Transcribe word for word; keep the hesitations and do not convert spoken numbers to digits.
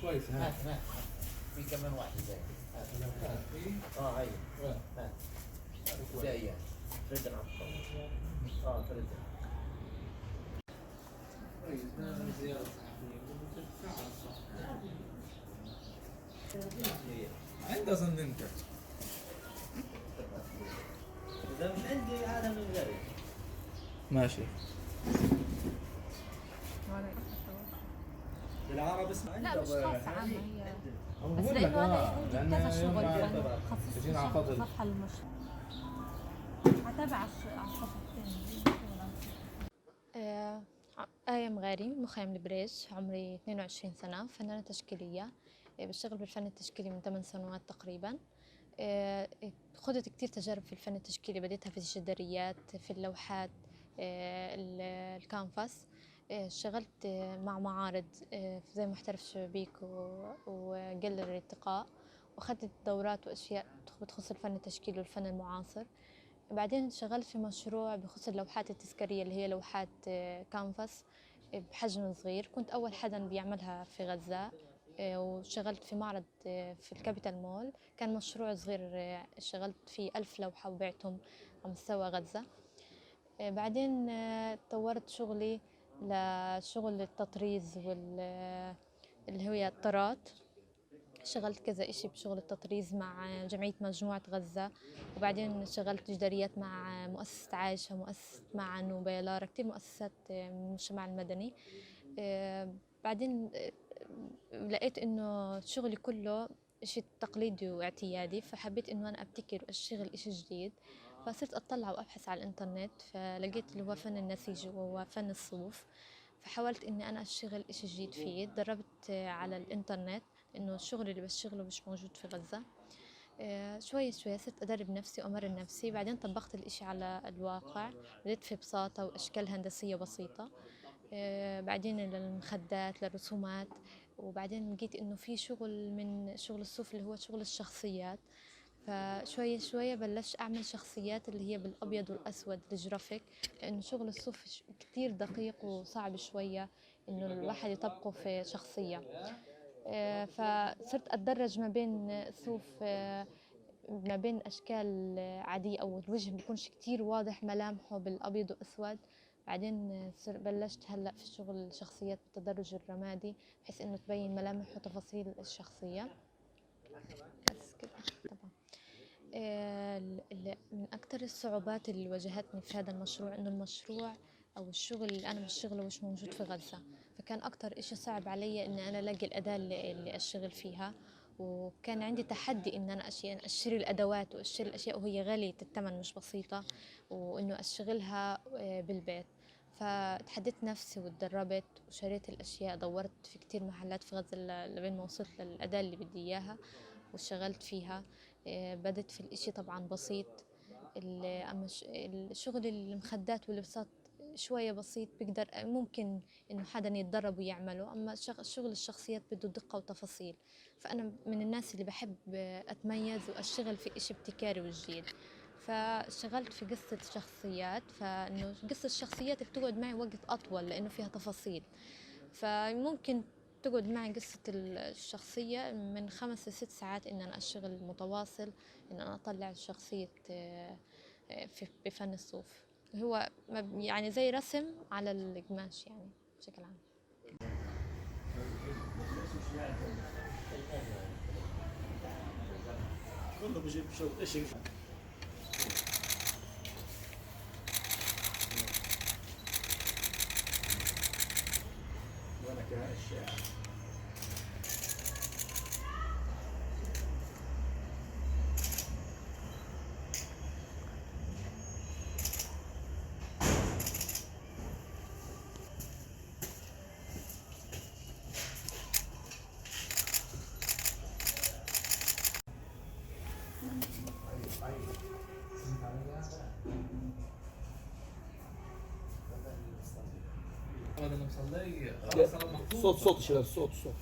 كويس، ها. هات، هات، هات. في كمان واحد زي. هات. هات. اه، هاي. وين؟ هات. زي. فريد العطار. اه، فريد. كويس، ما زيارة صحفية. عنده صندوق. إذا مش عندي، هذا من غيري. ماشي. بالعربي اسمه. لا، مش خاصة عامة هي. بس لأنه أنا عندي كذا شغل، يعني خصصت صفحة للمشروع. أتابع على الصفحتين. آه، آية مغاري، مخيم البريج، عمري اثنين وعشرين سنة، فنانة تشكيلية. آه، بشتغل بالفن التشكيلي من ثمان سنوات تقريبًا. آه، خضت كتير تجارب في الفن التشكيلي، بديتها في الجداريات، في اللوحات، آه، ال-، الكانفاس. آه، اشتغلت، آه، مع معارض، آه، زي محترف شبابيك و-، وجاليري ارتقاء، وأخدت دورات وأشياء تخ-، بتخص الفن التشكيلي والفن المعاصر. بعدين اشتغلت في مشروع بخصوص اللوحات التذكارية، اللي هي لوحات، آه، كانفاس، آه، بحجم صغير. كنت أول حدا بيعملها في غزة. آه، واشتغلت في معرض، آه، في الكابيتال مول. كان مشروع صغير، آه، اشتغلت فيه ألف لوحة وبعتهم على مستوى غزة. آه، بعدين، آه، طورت شغلي لشغل التطريز وال-، آه، اللي هي الطرات. اشتغلت كذا إشي بشغل التطريز مع جمعية مجموعة غزة، وبعدين اشتغلت جداريات مع مؤسسة عايشة، مؤسسة معا وبيلارا، كتير مؤسسات من المجتمع المدني. آه، بعدين، آه، لقيت إنه شغلي كله إشي تقليدي واعتيادي، فحبيت إنه أنا أبتكر وأشتغل إشي جديد. فصرت أطلع وأبحث على الإنترنت، فلقيت اللي هو فن النسيج وهو فن الصوف، فحاولت إني أنا أشتغل إشي جديد فيه. تدربت على الإنترنت، لأنه الشغل اللي بشتغله مش موجود في غزة. آه، شوية شوية صرت أدرب نفسي وأمرن نفسي، بعدين طبقت الإشي على الواقع، بديت في بساطة وأشكال هندسية بسيطة. آه، بعدين للمخدات، للرسومات، وبعدين لقيت إنه في شغل من شغل الصوف اللي هو شغل الشخصيات. فشوية شوية بلشت أعمل شخصيات اللي هي بالأبيض والأسود، الجرافيك، لأنه شغل الصوف ش-، كتير دقيق وصعب شوية إنه الواحد يطبقه في شخصية. آه، فصرت أتدرج ما بين صوف، آه، ما بين أشكال عادية، أو الوجه بيكونش كتير واضح ملامحه بالأبيض وأسود. بعدين صر-، بلشت هلأ في شغل شخصيات بالتدرج الرمادي، بحيث إنه تبين ملامح وتفاصيل الشخصية. بس كده، تمام. آه، ال-، ال-، من أكتر الصعوبات اللي واجهتني في هذا المشروع إنه المشروع أو الشغل اللي أنا بشتغله مش موجود في غزة، فكان أكتر إشي صعب علي إن أنا ألاقي الأداة اللي، اللي أشتغل فيها، وكان عندي تحدي إن أنا أشي-، أشتري الأدوات وأشتري الأشياء وهي غالية الثمن مش بسيطة، وإنه أشتغلها، آه، بالبيت. فتحديت نفسي وتدربت وشريت الأشياء، دورت في كتير محلات في غزة ل-، لبين ما وصلت للأداة اللي بدي إياها واشتغلت فيها. إيه، بدت في الإشي طبعًا بسيط. ال-، أما ش-، الشغل المخدات واللبسات شوية بسيط، بيقدر، ممكن إنه حدا يتدرب ويعمله، أما الشغ-، شغل الشخصيات بده دقة وتفاصيل. فأنا من الناس اللي بحب أتميز وأشتغل في إشي ابتكاري وجديد. فاشتغلت في قصة شخصيات، فإنه قصة الشخصيات بتقعد معي وقت أطول لأنه فيها تفاصيل. فممكن تقعد معي قصة ال-، الشخصية من خمس لست ساعات إن أنا أشتغل متواصل، إن أنا أطلع شخصية، آه، آه، في، بفن الصوف. هو مب-، يعني زي رسم على القماش يعني بشكل عام. كله بجيب شغل، إيش ينفع؟ وأنا كمان الشاعر. هذا المصلي، آه، صلاة مقطوع. صوت، صوت يا شباب، صوت، صوت.